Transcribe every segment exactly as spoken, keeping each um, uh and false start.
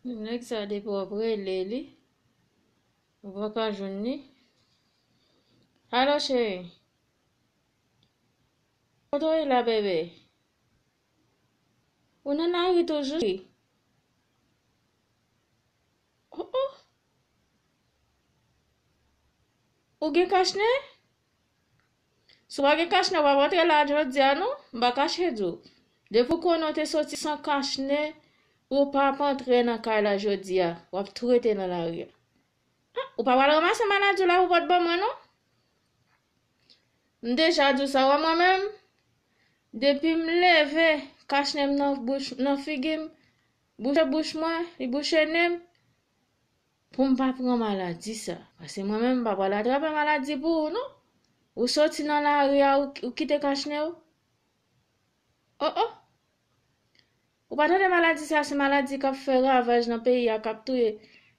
Nèg sa depi w ap rele li, ou pa ka jwenn li. Alo, cheri. Kote w ye la, bebe? Ou nan lari toujou, cheri? Oh, oh. Ou gen kachne? Si w pa gen kachne, w ap antre la jodi a, non? M pa kache di w. Depi w konnen w te soti san kachne, ou p ap antre nan kay la jodi a. W ap tou rete nan lari a. Ah, ou pa pral ranmase maladi w la pou w pot ban mwen, non? M deja di w sa, wè mwen menm, depi m leve, kachne m nan bouch, nan figi m, bouche bouch mwen, li bouche nen m, pou m pa pran maladi sa. Paske mwen menm, m pa pral atrape maladi pou ou, non. Ou soti nan lari a, ou, ou kite kachne w. Oh, oh. Ou pa tande maladi sa, se maladi k ap fè ravaj nan peyi a, k ap touye,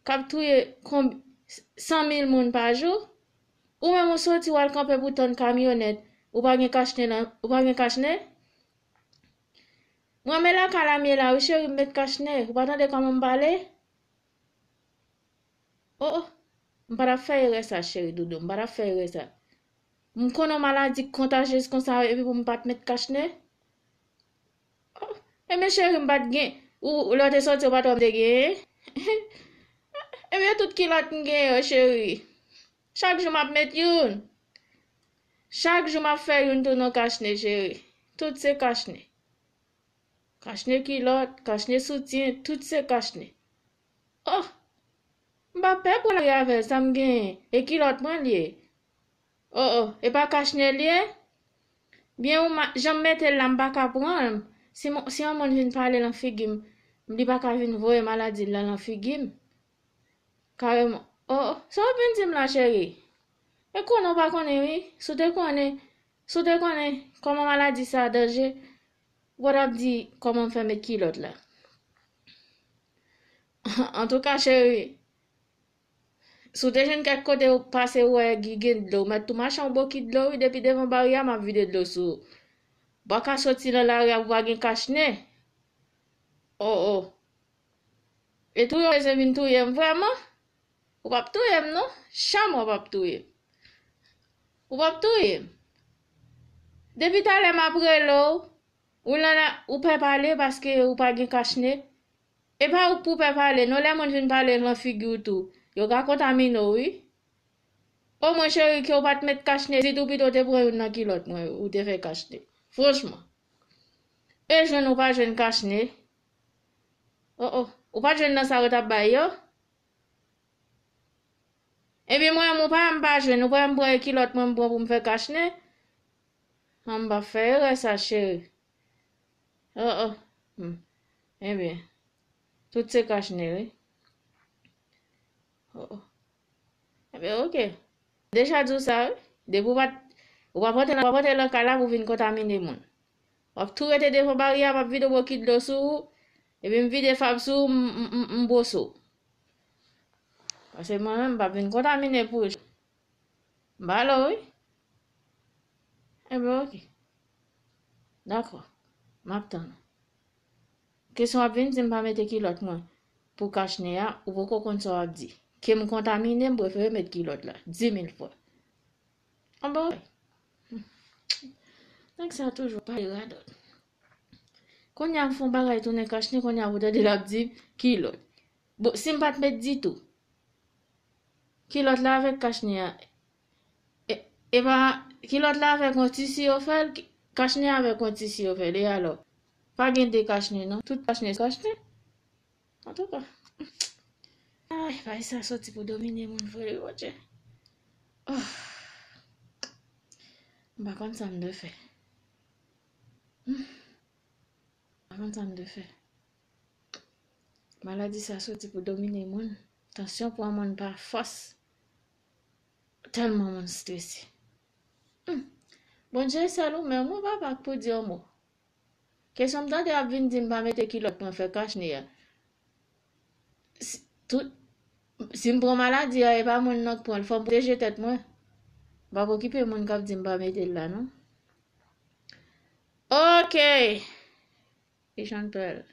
k ap touye konb-, san mil moun pa jou? Ou menm ou soti, w al kanpe pou tann kamyonèt, ou pa gen kachne nan, ou pa gen kachne? Mwen, men lakay la m ye la, wi, cheri, m met kachne. Ou pa tande kòman m pale? Oh, oh. M pa t ap fè erè sa, cheri doudou. M pa t ap fè erè sa. M konnen yon maladi kontajyez konsa, epi pou m pa t met kachne? Oh, ebyen, cheri, m pa t gen. Ou, ou lè w te soti, ou pa t wè m te genyen? Ebyen, tout kilòt m genyen yo, cheri. Chak jou m ap met youn. Chak jou m ap fè youn tounen yon kachne, cheri. Tout se kachne. Kachne kilòt, kachne soutyen, tout se kachne. Oh! M pa pè pou lari avè l, sa m genyen. E kilòt mwen l ye. Oh, oh, e pa kachne l ye? Byen, ou ma-, jan m mete l la, m pa ka pran l. Si mo-, si yon moun vin pale nan figi m, li pa ka vin voye maladi l la nan figi m. Kareman. Oh, oh, sa w ap vin di m la, cheri? E konnen w pa konnen, wi. Si w te konnen, si w te konnen kòman maladi sa danje, ou pa t ap di kòman m fè met kilòt la. Antouka, cheri, si w te jwenn kèk kote ou pase, ou wè gen dlo, ou mèt tou mache yon bokit dlo, wi, depi devan baryè a, m ap vide dlo sou ou. W pa ka soti nan lari a pou pa gen kachne. Oh, oh. E tou yo bezwen vin touye m vrèman? Ou p ap touye m non. Janm w p ap touye m. Ou p ap touye m. Depi talè m ap rele w, ou lan la, ou pè pale paske ou pa gen kachne. E pa ou k pou pè pale non, lè moun vin pale nan figi w tou, yo ka kontamine w wi. Omwen cheri ke w pa t met kachne ditou, pito w te pran youn nan kilòt mwen, ou te fè kachne. Franchman. E jwenn ou pa jwenn kachne. Oh, oh. Ou pa t jwenn nan sa yo t ap bay yo? Ebyen mwen, ou pa wè m pa jwenn, ou pa wè m pran kilòt mwen, m pran pou m fè kachne? An, m pa fè erè sa, cheri. Oh, oh. Hmm. Ebyen, tout se kachne, wi. Oh, oh. Ebyen, oke. Deja di w sa, wi. Depi w pa t, ou pa pote l, ou pa pote l nan kay la pou vin kontamine moun. W ap tou rete devan baryè a, m ap vide bokit dlo sou ou, epi m vide fab sou ou, m, m, m, m bwose w. Paske mwen menm, m p ap vin kontamine pou ou. M pale w, wi. Ebyen, oke. Dakò. M ap tann ou. Kesyon w ap vin di m pa mete kilòt mwen pou kachne a, ou poko konn sa w ap di. Ke m kontamine, m prefere met kilòt la. Di mil fwa. Anba w. Nèg sa toujou pale radòt. Kounye a m fè yon bagay tounen kachne, kounye a ou tande l ap di kilòt. Bon, si m pa t met ditou. Kilòt la avèk kachne a. E, e pa, kilòt la avèk yon tisi yo fè l, ki-, kachne a avèk yon tisi yo fè l, e alò? Pa gen de kachne non, tout kachne se kachne. Antouka. Ay, bagay sa soti pou domine moun vre wi, Bondye. Oh. M pa konn sa m dwe fè. Hmm. M pa konn sa m dwe fè. Maladi sa soti pou domine moun. Tansyon pran moun pa fòs. Tèlman moun strese. Hmm. Bondye sèl ou menm, wi, papa, k pou di yon mo. Kesyon m tande ap vin di m pa mete kilòt mwen fè kachne a. Si, tout, si m pran maladi a, e pa moun nan k pran l, fò m pwoteje tèt mwen. M p ap okipe moun k ap di m pa mete l la, non. Oke. Echanpèl.